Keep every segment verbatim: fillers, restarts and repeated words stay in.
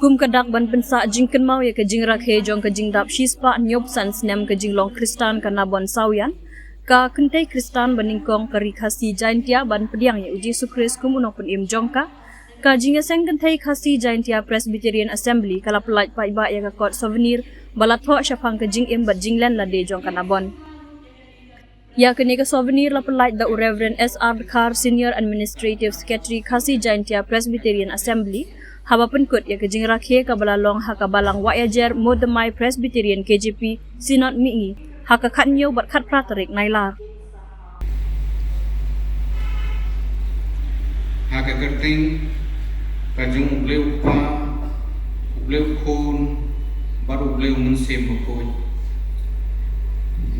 Kum ka dak ban pynsah jingkynmaw ïa ka jingrakhe jong ka jingdap shispah hynñiewphew san snem ka jinglong Khristan ka Nabon Sawian, ka kynthei Khristan banyngkong ka Ri Khasi Jaintia ban pdiang ïa u Jisu Khrist kum u Nongpynim jong ka, ka Jingïaseng Kynthei Khasi Jaintia Presbyterian Assembly ka la pyllait paidbah ïa ka kot souvenir ba la thoh shaphang ka jingim bad jinglen lade jong ka Nabon. Ïa kane ka souvenir la pyllait da u Reverend S R Dkhar, Senior Administrative Secretary Khasi Jaintia Presbyterian Assembly, haba pynkut ïa ka jingrakhe kaba la long ha ka balang Wahïajer Modamai Presbyterian K J P Synod Mihngi ha ka khathynñiew bad khatphra tarik Nailar. Ha ka kyrteng ka jong U Blei U Kpa, U Blei U Khun bad U Blei U Mynsiem Bakhuid,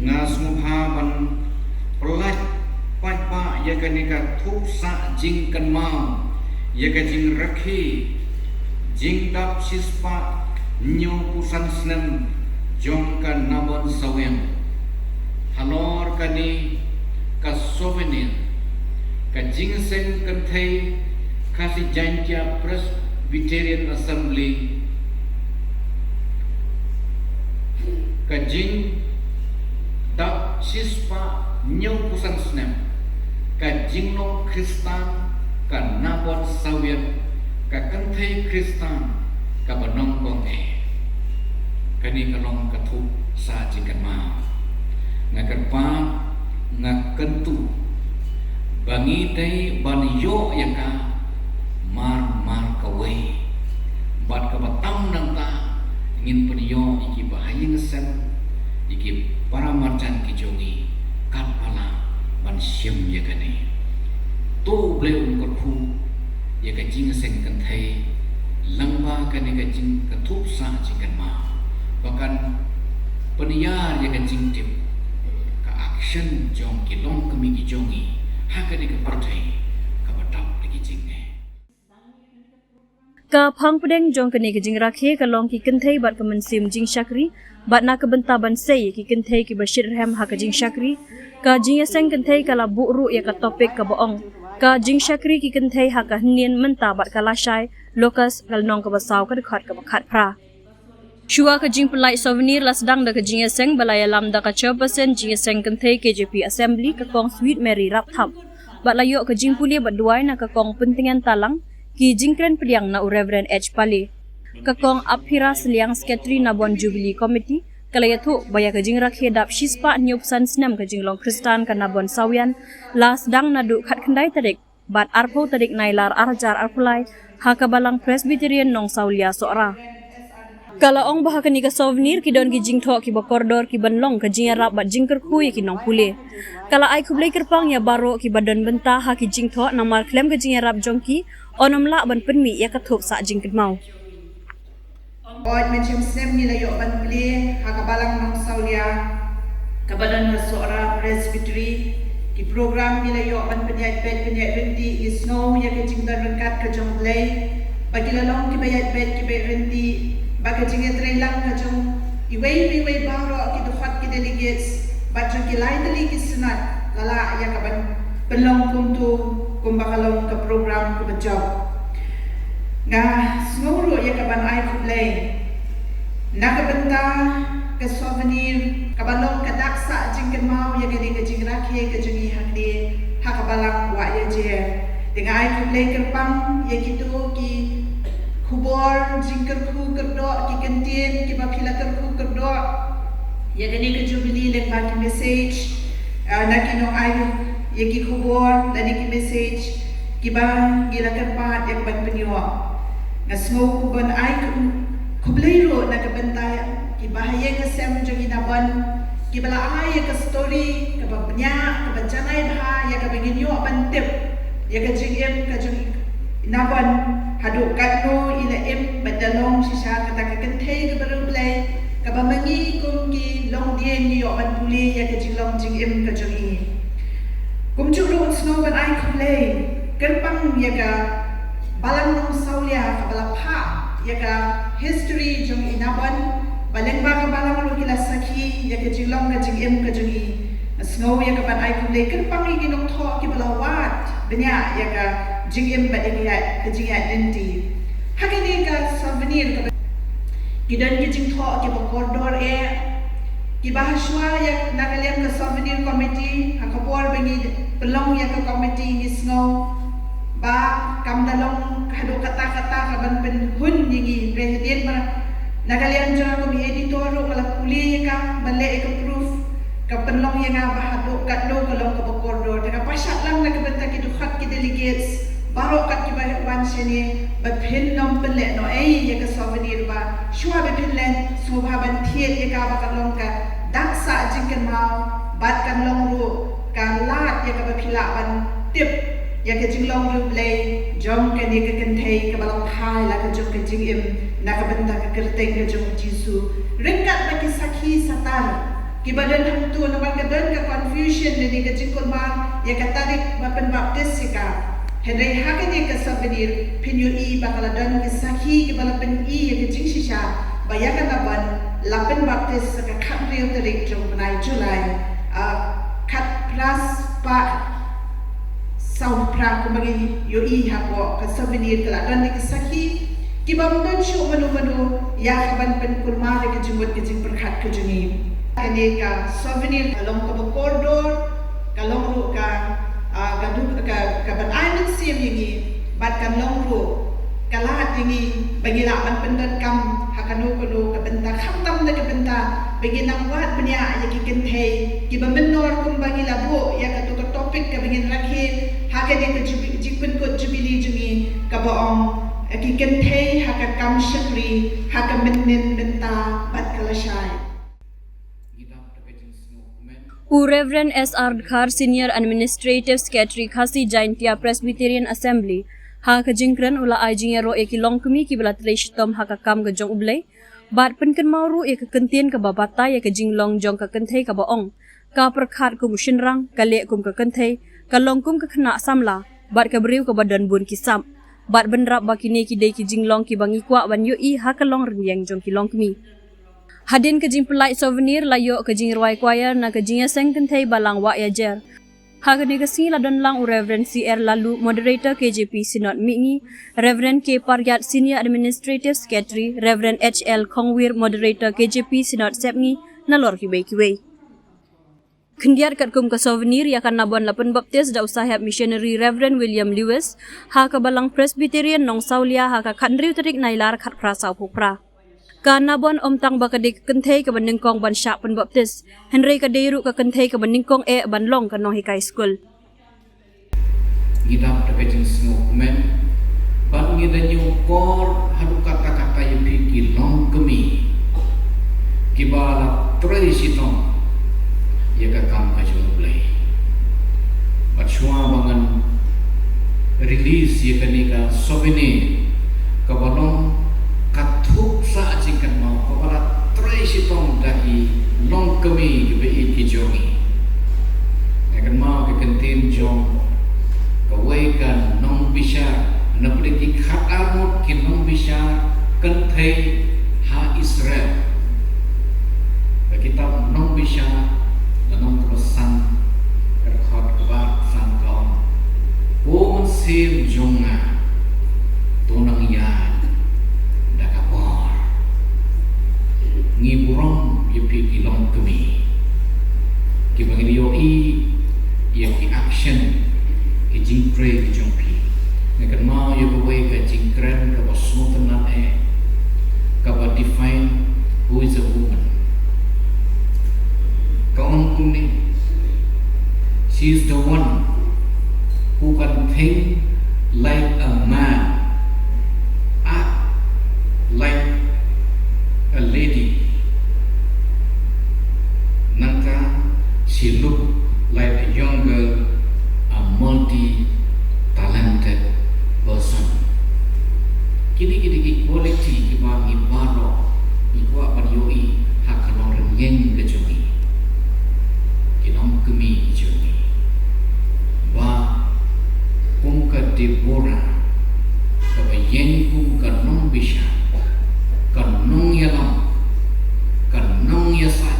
nga sngewbha ban pyllait paidbah ïa kane ka thup sah jingkynmaw ïa ka jingrakhe jingdap shispah hynñiewphew san snem jong ka Nabon Sawian. Halor kane ka souvenir, ka Jingïaseng Kynthei Khasi Jaintia Presbyterian Assembly, ka jingdap shispah hynñiewphew san snem ka jinglong Khristan ka Nabon Sawian, ka kynthei Khristan kaba nyngkong eh. Kane ka long ka thup sah jingkynmaw. Nga kyrpad, nga kyntu ba ngi dei ban ïoh ïa ka mar mar kawei. Bad kaba tam nangta, ngin pynïoh ïa ki bahaïing sem, ïa ki para marjan ki jong ngi, katba lah ban shim ïa kane. To U Blei un kyrkhu ïa ka Jingïaseng Kynthei lyngba kane ka jing, ka thup sah jingkynmaw, ba kan pynïar ïa ka jingtip, ka action jong ki longkmie ki jong ngi ha kane ka pyrthei kaba dap da ki jingeh. Ka phang pdeng jong kane ka jingrakhe ka long ki kynthei bad ka mynsiem jingshakri, bad na ka bynta ban sei ïa ki kynthei kiba shitrhem ha ka jingshakri, ka Jingïaseng Kynthei ka la buh ruh ïa ka topic kaba ong, ka jingshakri ki kynthei ha ka hynnin mynta bad ka lashai, locus, ka lynnong kaba saw, ka dkhot kaba khatphra. Shuwa ka jingpyllait souvenir la sdang da ka jingïaseng ba la ïalam da ka Chairperson Jingïaseng Kynthei K J P Assembly, ka Kong Sweet Mary Rapthap, bad la ïoh ka jingpule bad duwai na ka Kong Pyntngen Talang, ki jingkren pdiang na u Reverend H Pale. Ka Kong Aphira Sliang, Secretary Nabon Jubilee Committee, ka la ïathuh ba ïa ka jingrakhe dap shispah hynñiewphew san snem ka jinglong Khristan ka Nabon Sawian la sdang naduh khatkhyndai tarik bad arphew tarik Nailar arhajar arphew lai ha ka balang Presbyterian Nongsawlia Sohra. Ka la ong ba ha kane ka souvenir ki don ki jingthoh kiba kordor kiban long ka jingïarap bad jingkyrkhu ïa ki nongpule. Ka la ai khublei kyrpang ïa baroh kiba don bynta ha ki jingthoh, namar khlem ka jingïarap jong ki, yn ym lah ban pynmih ïa ka thup sah jingkynmaw. Oi, mynshem snem ngi la ïoh ban plie ha ka balang Nongsawlia kaba don ha Sohra Presbytery. Ki program ngi la ïoh ban pynïaid beit pynïaid ryntih, ngi sngew ïa ka jingdon ryngkat ka jong U Blei, ba ki la long kiba ïaid beit kiba ïaid ryntih, ba ka jingïatreilang ka jong iwei pa iwei baroh ki dkhot ki delegates bad jong ki lai tylli ki synod la lah ïa ka ban pynlong kumto kumba ka long ka program kaba jop. Nga sngew ruh ïa ka ban ai khublei na ka bynta ka souvenir kaba long ka dak sah jingkynmaw ïa kane ka jingrakhe ka jong ngi ha kane ha ka balang Wahïajer. Te nga ai khublei kyrpang ïa kito ki khubor jingkyrkhu kyrdoh, ki kyntien kiba phi la kyrkhu kyrdoh ïa kane ka Jubilee lyngba ki message, ah, na ki nongai ïa ki khubor lane ki message kiba ngi la kyrpad ïa ka ban pynïoh. Nga sngew ban ai khublei ruh na ka bynta ki bahaïing sem jong ngi Nabon kiba la ai ïa ka story kaba bniah, kaba janai bha ïa kaba ngin ïoh ban tip ïa ka jingim ka jong ngi Nabon, haduh katno i la im bad da long shisha kata ka kynthei kaba riewblei, kaba ma ngi kum ki longdien ngi ïoh ban pule ïa ka jinglong jingim ka jong i. Kumjuh ruh nga sngew ban ai khublei kyrpang ïa ka balang Nongsawlia kaba la phah ïa ka history jong i Nabon, ba lyngba ka balang ruh ki la sakhi ïa ka jinglong ka jingim ka jong i. Nga sngew ïa ka ban ai khublei kyrpang ïa ki nongthoh kiba la wad bniah ïa ka jingim bad ïa ka ïaid, ka jingïaid lynti. Ha kane ka souvenir ka ki don ki jingthoh kiba kordor eh, kiba hashwa ïa na ka liang ka souvenir committee, ha ka por ba ngi pynlong ïa ka committee ngi sngew ba kam da long haduh katta katta kaban pynhun ïa ngi, hynrei hadien ba na ka liang jong nga kum editor ruh nga la pule ïa ka, ba leh ïa ka proof, ka pynlong ïa nga ba haduh katno ka long kaba kordor. Te nga pyrshah lang na ka bynta ki dkhot ki delegates baroh kat kiba wan shane, ba phin nym pynlehnohei ïa ka souvenir ba shuwa ba phin leh, sngewbha ban thied ïa ka ba kan long ka dak sah jingkynmaw, bad kan long ruh ka lad ïa kaba phi lah ban tip ïa ka jinglong riewblei jong kane ka kynthei kaba long phai la ka jong ka jingim na ka bynta ka kyrteng ka jong u Jisu. Ryngkat bad ki sakhi satar kiba don hangto, namar ka don ka confusion lane ka jingkulmar ïa ka tarik ba pynbaptis ïa ka. Hynrei ha kane ka souvenir phin ïohi ba ka la don ki sakhi kiba la pyni ïa ka jingshisha ba ïa ka Nabon la pynbaptis ha ka khathynriew tarik jong u bnai July, ah, khatphra spah sawphra, kumba ngi ïohi hapoh ka souvenir ka la don ïa ki sakhi kiba ym don shuh mano mano ïa kaban pynkulmar ïa ka jingmut ka jingpyrkhat ka jong ngi. Kane ka souvenir ka long kaba kordor, ka long ruh ka, ah, ka duk ka, kaban ai mynsiem ïa ngi, bad kan long ruh ka lad ïa ngi ba ngi lah ban pyndonkam ha kano kano ka bynta, khamtam na ka bynta ba ngi nang wad bniah ïa ki kynthei kiba mynnor, kumba ngi la buh ïa kato ka topic kaba ngin rakhe ha kane ka jubi-, jingpynkut jubili jong ngi, kaba ong, eh, ki kynthei ha ka kam shakri, ha ka mynnin mynta bad ka lashai. U Reverend S R Dkhar, Senior Administrative Secretary, Khasi Jaintia Presbyterian Assembly, ha ka jingkren u la ai jingïaroh ïa ki longkmie kiba la trei shitom ha ka kam ka jong U Blei, bad pynkynmaw ruh ïa ka kyntien kaba batai ïa ka jinglong jong ka kynthei kaba ong, ka pyrkhat kum u shynrang, ka leh kum ka kynthei, ka long kum ka khynnah samla, bad ka briew kaba don bun ki sap. Bad bynrap ba kine ki dei ki jinglong kiba ngi kwah ban ïohi ha ka longrynïeng jong ki longkmie. Hadien ka jingpyllait souvenir la ïoh ka jingrwai choir na ka jingïaseng kynthei Balang Wah Ïajer. Ha kane ka sngi la don lang u Reverend C R Laloo, Moderator K J P Synod Mihngi, Reverend K Parjat, Senior Administrative Secretary, Reverend H L Khongwir, Moderator K J P Synod Sepngi, nalor kiwei kiwei. Khyndiat katkum ka souvenir ïa ka Nabon la pynbaptis da u Saheb Missionary Reverend William Lewis ha ka Balang Presbyterian Nongsawlia ha ka khathynriew tarik Nailar khatphra sawphew phra. Ka Nabon ym tang ba ka dei ka kynthei kaba nyngkong ban shah pynbaptis, hynrei ka dei ruh ka kynthei kaba nyngkong eh ban long ka nonghikai skul. Ngi dap da ka jingsngewkmen bad ngi da ñiewkor haduh katta katta ïa phi ki longkmie kiba la trei shitom ïa ka kam ka jong U Blei. Bad shuwa ba ngan release ïa kane ka souvenir kaba long ka thup sah jingkynmaw kaba la trei shitom da ki longkmie kiba ïeit ki jong ngi. Nga kynmaw ka kyntien jong kawei ka nongbishar, na pdeng ki khatar ngut ki nongbishar kynthei ha Israel. Ka kitab Nongbishar, lynnong kaba san, ka dkhot kaba san ka ong, Ko mynsiem jong nga, to nang ïaid da ka bor. Ngi burom ïa phi ki longkmie kiba ngi ïohi ïa ki action, ki jingtrei ki jong phi. Nga kynmaw ïa kawei ka jingkren kaba sngewtynnat eh, kaba define who is a woman. Ka ong kumne, she is the one who can think like a man, act like a lady. Nangta she look like a young girl, a multi-talented person. Kine ki dei ki quality kiba ngi baroh ngi kwah ban ïohi ha ka longrynïeng ka jong ngi. Ki longkmie ki jong ngi. Ba kum ka Deborah, kaba ïeng kum ka nongbishar, ka nongïalam, ka nongïasaid,